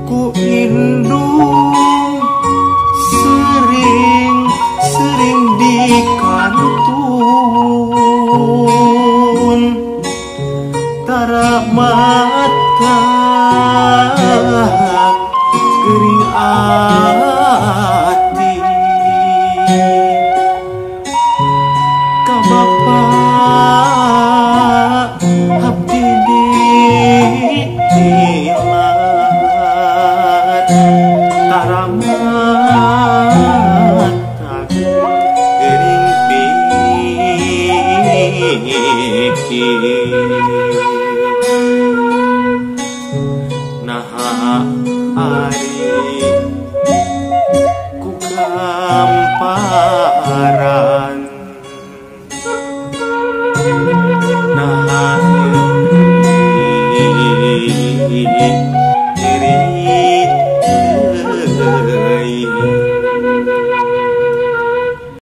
Ku indung sering-sering dikantun tara mata gering ati ka bapa abdi dilat tara mata gering pikir. Naha ari